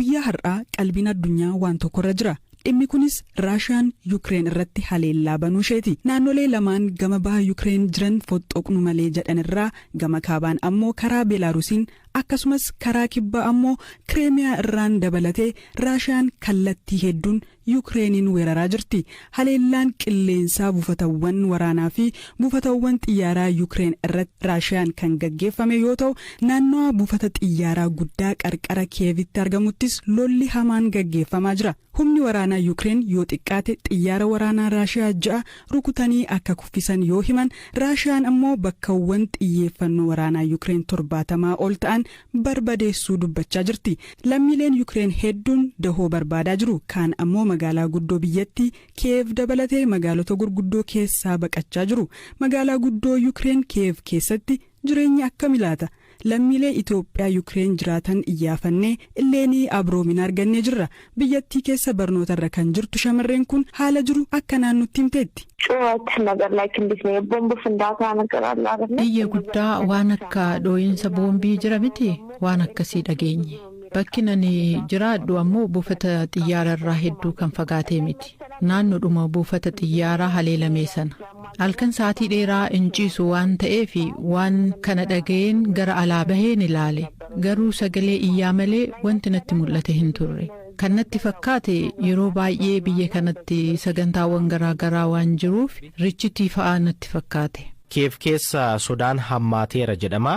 Guyyaa har'aa qalbiin addunyaa waan tokkorra jira. Dhimmi kunis Raashiyaan Yukireen irratti haleellaa banuu isheeti. Naannolee lamaan gama baha Yukireen jiran foxxoqnu malee jedhan irraa gama kaabaan ammoo karaa Beelaarusiin, akkasumas karaa kibbaa ammoo Kireemiyaa irraan dabalatee Raashiyaan kallattii hedduun Yukireeniin weeraraa jirti. Haleellaan qilleensaa buufatawwan waraanaa fi buufatawwan xiyyaaraa Yukireen irratti Raashiyaan kan gaggeeffame yoo ta'u, naannawa buufata xiyyaaraa guddaa qarqara Kiyevitti argamuttis lolli hamaan gaggeeffamaa jira. Humni waraanaa Yukireen yoo xiqqaate xiyyaara waraanaa Raashiyaa ja'a rukutanii akka kuffisan yoo himan, Raashiyaan ammoo bakkawwan xiyyeeffannoo waraanaa Yukireen 70 ol ta'an barbadeessuu dubbachaa jirti. Lammiileen Yukireen hedduun dahoo barbaadaa jiru. Kaan ammoo magaalaa guddoo biyyattii Kiyev dabalatee magaalota gurguddoo keessaa baqachaa jiru. Magaalaa guddoo Yukireen Kiyev keessatti jireenyi akkami laata? Lammiilee Itoophiyaa Yukireen jiraatan iyyaafannee Illeenii Abroomin argannee jirra. Biyyattii keessa barnootarra kan jirtu shamarreen kun haala jiru akka naannootti himteetti. ጩኸት ነገር ላይ እንዴት ነው የቦምብ ፍንዳታ ነገር አለ አይደለ? Iyya guddaa waan akka dhoo'insa boombii jira miti, waan akkasii dhageenye. Bakki ani jiraadhu ammoo buufata xiyyaara irraa hedduu kan fagaatee miti. Naannoodhuma buufata xiyyaaraa haleelame sana. Halkan sa'aatii dheeraa hin ciisu waan ta'eef waan kana dhaga'een gara alaa baheen ilaale. Garuu sagalee iyyaa malee wanti natti mul'ate hin turre. Kan natti fakkaate yeroo baay'ee biyya kanatti sagantaawwan garaa garaa waan jiruuf richitii fa'aa natti fakkaate. Kiyev keessa sodaan hammaateera jedhama.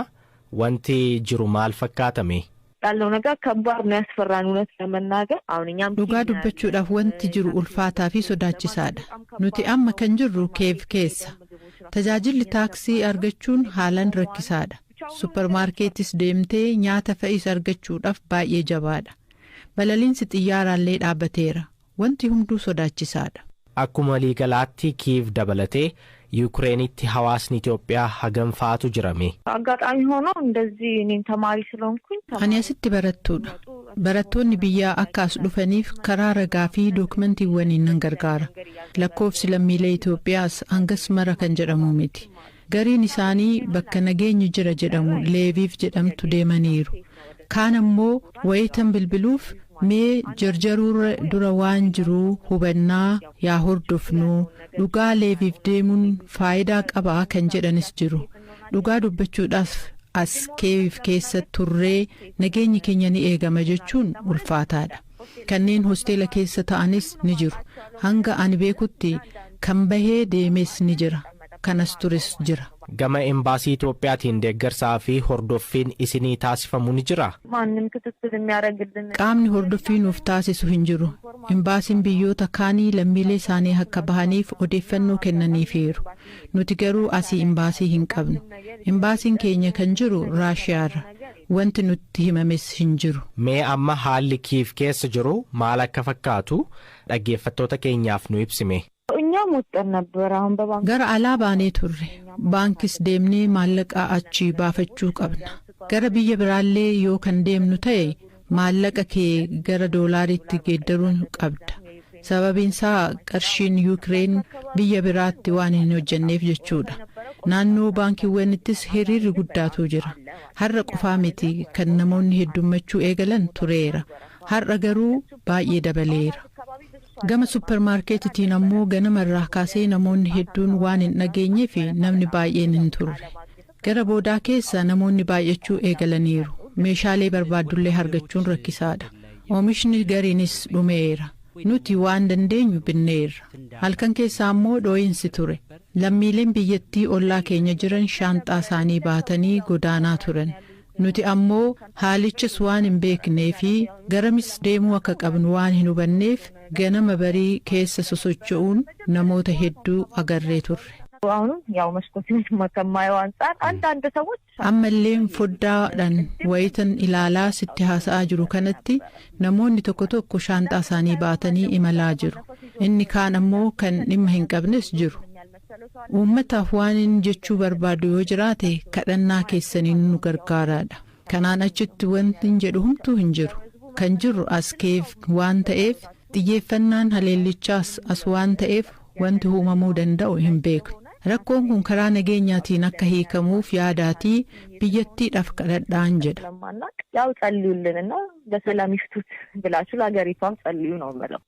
Wanti jiru maal fakkaatame? ያለው ነገር ከባድ ነው፣ ያስፈራን። እውነት ለመናገር አሁን እኛም Dhugaa dubbachuudhaaf wanti jiru ulfaataa fi sodaachisaadha. Nuti amma kan jirru Keev keessa. Tajaajilli taaksii argachuun haalaan rakkisaadha. Suppermaarkeetis deemtee nyaata fa'is argachuudhaaf baay'ee jabaadha. Balaliinsi xiyyaaraallee dhaabbateera. Wanti hunduu sodaachisaadha. Akkuma waliigalaatti Kiiv dabalatee Yukireenitti hawaasni Itoophiyaa hagam fa'aatu jirame? አጋጣሚ ሆኖ እንደዚህ እኔም ተማሪ ስለሆንኩኝ Ani asitti barattuudha. Barattoonni biyyaa akka as dhufaniif karaa ragaa fi dookumentiiwwaniin nan gargaara. Lakkoofsi lammiilee Itoophiyaas hangas mara kan jedhamu miti. Gariin isaanii bakka nageenyi jira jedhamu Leeviif jedhamtu deemaniiru. Kaan ammoo wayitan bilbiluuf mee jarjaruurra dura waan jiruu hubannaa yaa hordofnuu, dhugaa Leeviif deemuun faayidaa qabaa kan jedhanis jiru. Dhugaa dubbachuudhaaf as Keeviif keessa turree nageenyi keenya ni eegama jechuun ulfaataadha. Kanneen hosteela keessa ta'anis ni jiru. Hanga ani beekutti kan bahee deemes ni jira. Kanas tures jira. Gama embaasii Itoophiyaatiin deeggarsaa fi hordoffiin isinii taasifamu ni jira? ማንም ክትትል የሚያደርግልን Qaamni hordoffii nuuf taasisu hin jiru. Imbaasiin biyyoota kaanii lammiilee isaanii akka bahaniif odeeffannoo kennaniifiiru. Nuti garuu asii imbaasii hin qabnu. Imbaasiin keenya kan jiru Raashiyaarra. Wanti nutti himames hin jiru. Mee amma haalli Kiiv keessa jiru maal akka fakkaatu dhaggeeffattoota keenyaaf nu ibsime. እኛም ወጠን ነበር አሁን በባንክ Gara alaa baanee turre. Baankis deemnee maallaqa achii baafachuu qabna. Gara biyya biraallee yoo kan deemnu ta'e maallaqa kee gara doolaariitti geeddaruu qabda. Sababiin isaa qarshiin Yuukireen biyya biraatti waan hin hojjenneef jechuudha. Naannoo baankiiwwanittis hiriirri guddaatu jira. Har'a qofaa miti kan namoonni heddummachuu eegalan, tureera. Har'a garuu baay'ee dabaleera. Gama suppermaarkeetitiin ammoo ganama irraa kaasee namoonni hedduun waan hin dhageenyeef namni baay'een hin turre. Gara boodaa keessa namoonni baay'achuu eegalaniiru. Meeshaalee barbaaddullee argachuun rakkisaadha. Oomishni gariinis dhumeera. Nuti waan dandeenyu binneerra. Halkan keessaa ammoo dhoo'insi ture. Lammiileen biyyattii ollaa keenya jiran shaanxaa isaanii baatanii godaanaa turan. Nuti ammoo haalichas waan hin beeknee fi garamis deemuu akka qabnu waan hin hubanneef ganama barii keessa sosocho'uun namoota hedduu agarree turre. አሁንም ያው መስኮት ከማየው አንጻር አንዳንድ ሰዎች Ammalleen foddaadhaan wayitan ilaalaa sitti haasa'aa jiru kanatti namoonni tokko tokko shaanxaa isaanii baatanii imalaa jiru. Inni kaan ammoo kan dhimma hin qabnes jiru. Uummataaf waan inni jechuu barbaadu yoo jiraate kadhannaa keessaniin nu gargaaraadha. Kanaan achitti wanti hin jedhu humtuu hin jiru. Kan jirru as Keef waan ta'eef, xiyyeeffannaan haleellichaas as waan ta'eef, wanti uumamuu danda'u hin beeknu. Rakkoon kun karaa nageenyaatiin akka hiikamuuf yaadaatii biyyattiidhaaf kadhadhaan jedha. ስለማናቅ ያው ጸልዩልንና በሰላም ይፍቱት ብላችሁ ለሀገሪቷም ጸልዩ ነው የምለው።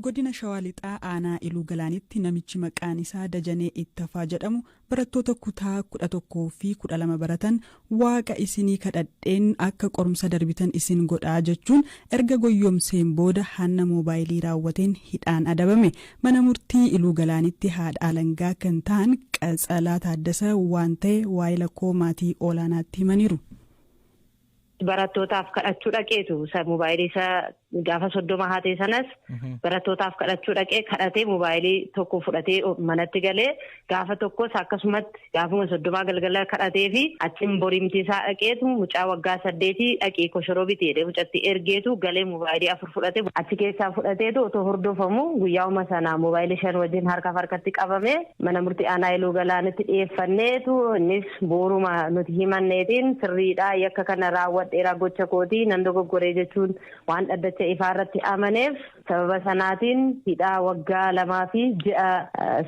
Godina Shawaa Lixaa aanaa Iluu Galaanitti namichi maqaan isaa Dajanee Ittafaa jedhamu barattoota kutaa 11 fi 12 baratan waaqa isinii kadhadheen akka qorumsa darbitan isin godhaa jechuun erga goyyomseen booda hanna moobaayilii raawwateen hidhaan adabame. Mana murtii Iluu Galaanitti haadha alangaa kan ta'an Qatsalaa Taaddasa waan ta'e waa'ee lakkoo maatii olaanaatti himaniiru. Barattootaaf kadhachuu dhaqeetu moobaayilii isaa gaafa 30 haatee sanas barattootaaf kadhachuu dhaqee kadhatee moobaayilii tokko fudhatee manatti galee gaafa tokkos akkasumatti gaafuma 30 galgala kadhatee fi achiin borimti isaa dhaqeetu mucaa waggaa 8 dhaqee koshoroo bitee mucatti ergeetu galee moobaayilii 4 fudhatee achi keessaa fudhateetu otoo hordofamu guyyaa'uma sana moobaayilii 5 wajjin harkaaf harkatti qabame mana murtii aanaa Iluu Galaanitti dhiyeeffanneetu innis booruma nuti himanneetiin sirriidhaa yakka kana raawwadhe dheeraa gocha kootii nan dogoggoree jechuun waan dhaddacha ifaa irratti amaneef sababa sanaatiin hidhaa waggaa 2 fi ji'a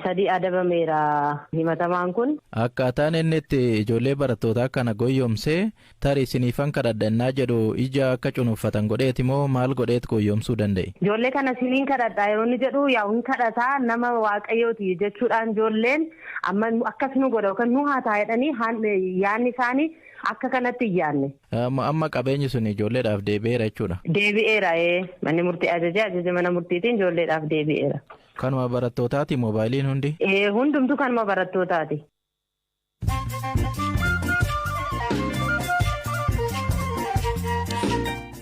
3 adabameera himatamaan kun. Akkaataan inni itti ijoollee barattootaa kana goyyomsee tarii isiniifan kadhadhannaa jedhu ija akka cunuuffatan godheeti moo maal godheet goyyomsuu danda'e? Ijoollee kana isiniin kadhadhaa yeroo inni jedhu yaa hin kadhataa nama waaqayyooti jechuudhaan ijoolleen amma akkas nu godha yookaan nu haa ta'a jedhanii yaanni isaanii akka kanatti hin yaadne. Amma qabeenyi sun ijoolleedhaaf deebi'eera jechuudha. Deebi'eera manni murtii ajaje mana murtiitiin ijoolleedhaaf deebi'eera. Kanuma barattootaati moobaayiliin hundi? Hundumtuu kanuma barattootaati.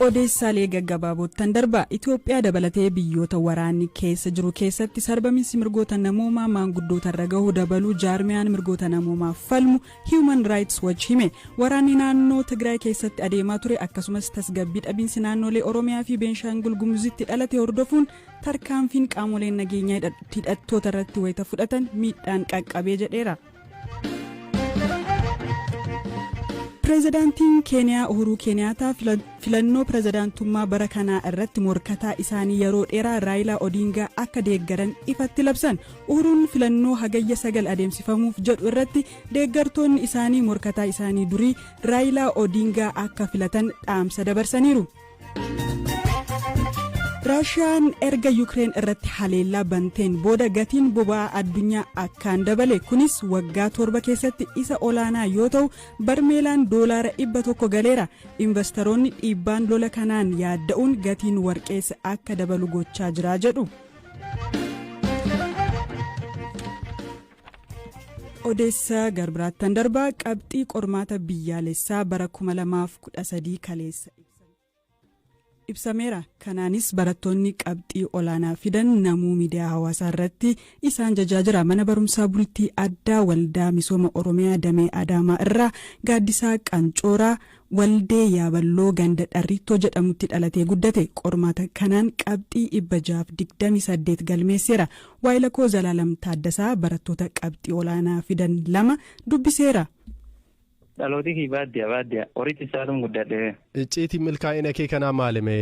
Odeessaalee gaggabaabootan darba. Itoophiyaa dabalatee biyyoota waraanni keessa jiru keessatti sarbamiinsi mirgoota namoomaa maanguddoota irra gahu dabaluu jaarmiyaan mirgoota namoomaa falmu Human Rights Watch hime. Waraanni naannoo Tigraay keessatti adeemaa ture akkasumas tasgabbii dhabiinsi naannolee Oromiyaa fi Beenshaangul Gumuzitti dhalate hordofuun tarkaanfiin qaamoleen nageenyaa hidhattoota irratti wayita fudhatan miidhaan qaqqabee jedheera. Pireezidaantiin Keeniyaa Uhuruu Keeniyaataa filannoo pireezidaantummaa bara kanaa irratti morkataa isaanii yeroo dheeraa Raayilaa Odingaa akka deeggaran ifatti labsan. Uhuruun filannoo hagayya 9 adeemsifamuuf jedhu irratti deeggartoonni isaanii morkataa isaanii durii Raayilaa Odingaa akka filatan dhaamsa dabarsaniiru. Raashiyaan erga Yukireen irratti haleellaa banteen booda gatiin boba'aa addunyaa akkaan dabale. Kunis waggaa 7 keessatti isa olaanaa yoo ta'u barmeelaan $100 galeera. Investoroonni dhiibbaan lola kanaan yaadda'uun gatiin warqeessa akka dabalu gochaa jira jedhu. Odeessa garbiraattan darbaa qabxii qormaata biyyaalessaa bara 2013 kaleessa ibsameera. Kanaanis barattoonni qabxii olaanaa fidan namuu miidiyaa hawaasaa irratti isaan jajaa jira. Mana barumsaa bultii addaa waldaa misooma Oromiyaa damee Adaamaa irraa Gaaddisaa Qancooraa Waldee Yaaballoo ganda Dharriittoo jedhamutti dhalatee guddate. Qormaata kanaan qabxii 628 galmeesseera. Waayilakoo Zalaalam Taaddasaa barattoota qabxii olaanaa fidan 2 dubbiseera. Dhalooti fi baadiyyaa horichi isaatuun guddadhe. Icciitiin milkaa'ina kee kanaa maalime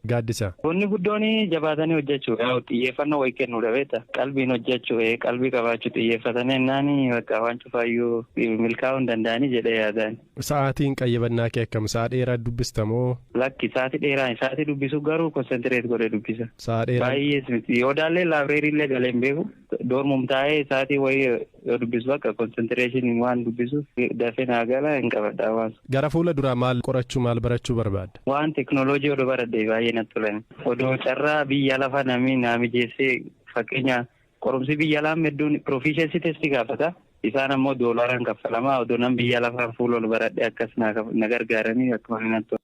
Gaaddisa? Wanni guddoon jabaatanii hojjechuu xiyyeeffannoo wayii kennuudha beektaa. Qalbiin hojjechuu qalbii qabaachuu xiyyeeffatanii naani bakka waan cufaayyuu milkaa'uu hin danda'anii jedhee yaadaan. Sa'aatiin qayyabannaa kee akkam? Sa'a dheeraa dubbista moo? Lakki sa'aatii dheeraa sa'aatii dubbisu garuu konsentireet godhee dubbisa. Sa'a dheeraa. Baay'ees miti yoo daallee laabireeriillee galee hin beeku. Doormum taa'ee sa'aatii wayii yoo dubbisu bakka konsenetireeshinii waan dubbisuuf dafee naa gala hin qabadha waan. Gara fuula duraa maal qorachuu maal barachuu barbaadda? Waan teknooloojii odoo baradhe baay'ee natti tolan. Odoo carraa biyya lafa namni naa mijeessee fakkeenya qorumsi biyya alaa hedduun piroofiishensi testii gaafata. Isaan ammoo doolaaraan kaffalamaa odoo nam biyya lafaa fuula ol baradhe akkas na gargaaranii akkuma natti tola.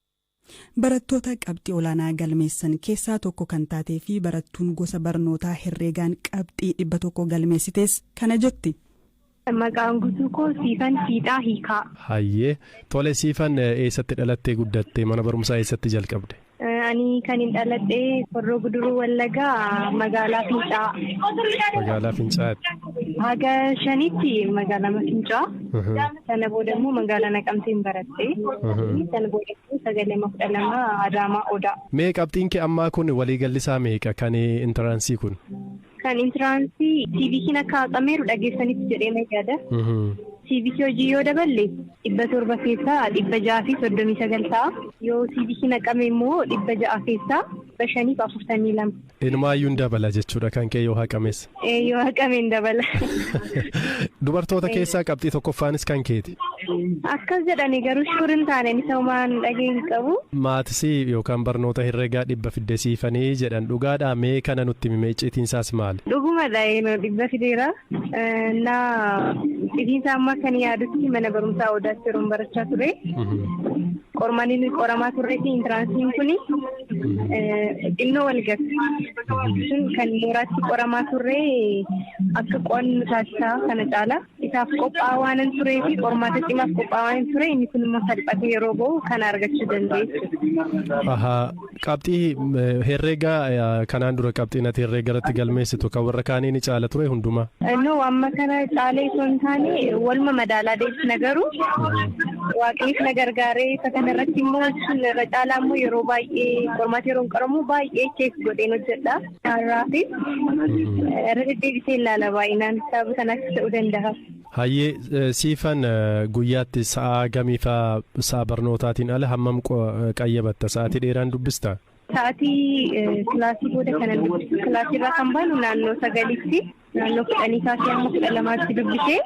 Barattoota qabxii olaanaa galmeessan keessaa tokko kan taatee fi barattuun gosa barnootaa herreegaan qabxii 100 galmeessites kana jetti. Maqaan guutuu koo Siifan Fiixaa Hiikaa. Hayyee tole Siifan eessatti dhalattee guddatte mana barumsaa eessatti jalqabde? Ani kan hin dhaladhe Horroo Guduruu Wallagaa magaalaa Fincaa. Magaalaa Fincaatti. Haga 5tti magaalaa Fincaa. Sana booda immoo magaalaa Naqamteen baradhe. Sana booda immoo 9 12 Adaamaa Odaa. Mee qabxiin kee ammaa kun waliigalli isaa meeqa kan intaraansii kun? Kan intiraansii siivikiin akka haqameeru dhageessanitti jedhee na yaada. Civicsii hojii yoo daballe 700 keessaa 639 ta'a. Yoo civicsii naqame immoo 600 keessaa 542. Inumaayyuu hin dabala jechuudha kan kee yoo haqames. Yoo haqame hin dabala. Dubartoota keessaa qabxii tokkoffaanis kan keeti. Akkas jedhani garuu sure hin taane isa homaan dhageen qabu. Mathsii yookaan barnoota herreegaa 100 fidde siifanii jedhan, dhugaadhaa? Mee kana nutti himi, icciitiinsaas maali? Dhugumadha, 100 fideera. Naa icciitiinsaa amma kan yaadutti mana barumsaa Odaatti yeroon barachaa ture. Qormaanni nuyi qoramaa turree fi entranceiin kuni xinnoo wal gata. Sun kan mooraatti qoramaa turre akka qo'annu taasisaa kana caala. Isaaf qophaa'aa waan turee fi qormaata cimaaf qophaa'aa waan ture, inni kun immoo salphatee yeroo ba'u kana argachuu dandeessu. Ahaa, qabxii herreegaa kanaan dura qabxiin ati herreega irratti galmeessitu kan warra kaanii ni caala ture hundumaa? No, amma kana caalee osoo hin taane waluma madaalaa deebisna, garuu waaqnis na gargaaree isa kana irratti immoo sun irra caalaa immoo yeroo baay'ee qormaata yeroo qoramu baay'ee check godheen hojjedha. Har'aa fi irra deddeebisee ilaala baay'inaan, sababa kanaas ta'uu danda'a. Hayyee, Siifan, guyyaatti sa'a gamiifaa, sa'a barnootaatiin ala hammam qayyabatta? Sa'aatii dheeraan dubbista? Sa'aatii kilaasii booda kanan dubbisu, kilaasii irraa kan baanu naannoo 9tti, naannoo 10 kaasee hamma 12tti dubbisee,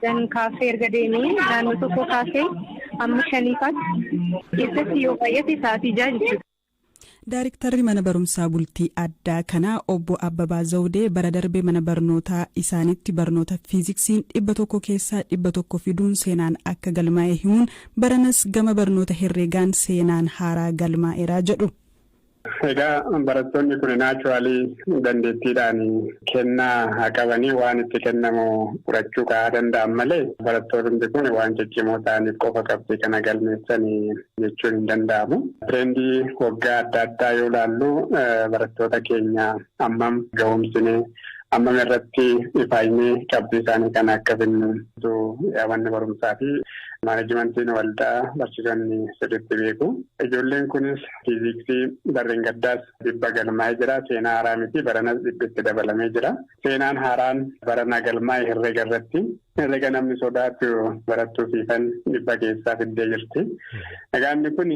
dan kaafee erga deemee naannoo 1 kaasee hamma 5faatti keessatti yoo baay'ate sa'aatii 6 jechuudha. Daariktarri mana barumsaa bultii addaa kanaa obbo Abbabaa Zawudee bara darbe mana barnootaa isaanitti barnoota fiiziksiin 100 keessaa 100 fiduun seenaan akka galmaa'e himuun, baranas gama barnoota herreegaan seenaan haaraa galmaa'eeraa jedhu. Egaa barattoonni kun naturally dandeettiidhaan kennaa qabanii waan itti kennamu fudhachuu ka'aa danda'an malee, barattoonni kun waan ciccimoo ta'aniif qofa qabxii kana galmeessanii jechuun hin danda'amu. Trendii waggaa adda addaa yoo ilaallu, barattoota keenya hammam ga'umsinee, hammam irratti ifaayinee qabxii isaanii kana akka finnu manni barumsaa fi managementiin waldaa barsiisonni sirriitti beeku. Ijoolleen kunis fiiziksii barreen gaddaas 100 galmaa'ee jira. Seenaa haaraa miti, baranas dhibbitti dabalamee jira. Seenaan haaraan barana galmaa'e herreega irratti. Herreega namni sodaatu barattuu Siifan 100 keessaa fiddee jirti. Egaa inni kun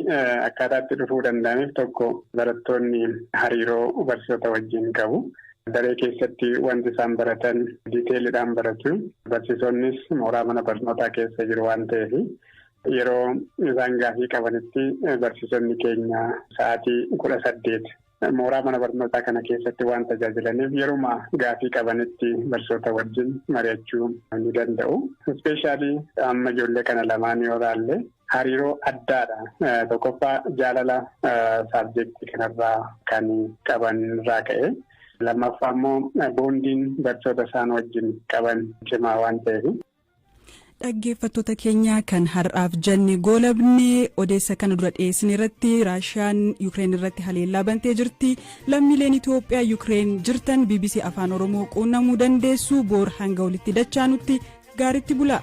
akkaataatti dhufuu danda'ameef, tokko barattoonni hariiroo barsiisota wajjin qabu. Daree keessatti wanti isaan baratan detailiidhaan baratu. Barsiisonnis mooraa mana barnootaa keessa jiru waan ta'eef, yeroo isaan gaafii qabanitti barsiisonni keenya sa'aatii 18 mooraa mana barnootaa kana keessatti waan tajaajilaniif, yeruma gaafii qabanitti barsiisota wajjin mari'achuu ni danda'u. Especially amma ijoollee kana lamaan yoo ilaalle hariiroo addaadha. Tokkoffaa jaalala subjectii kanarraa kan qaban irraa ka'e. Lammaffaa immoo bondiin barsiisota isaan wajjin qaban cimaa waan ta'eef. Dhaggeeffattoota keenya, kan har'aaf jenne goolabne. Odeessa kana dura dhiyeessine irratti Raashiyaan Yukireen irratti haleellaa bantee jirti. Lammiileen Itoophiyaa Yukireen jirtan BBC Afaan Oromoo quunnamuu dandeessu. Boor hanga walitti dachaanutti gaaritti bulaa.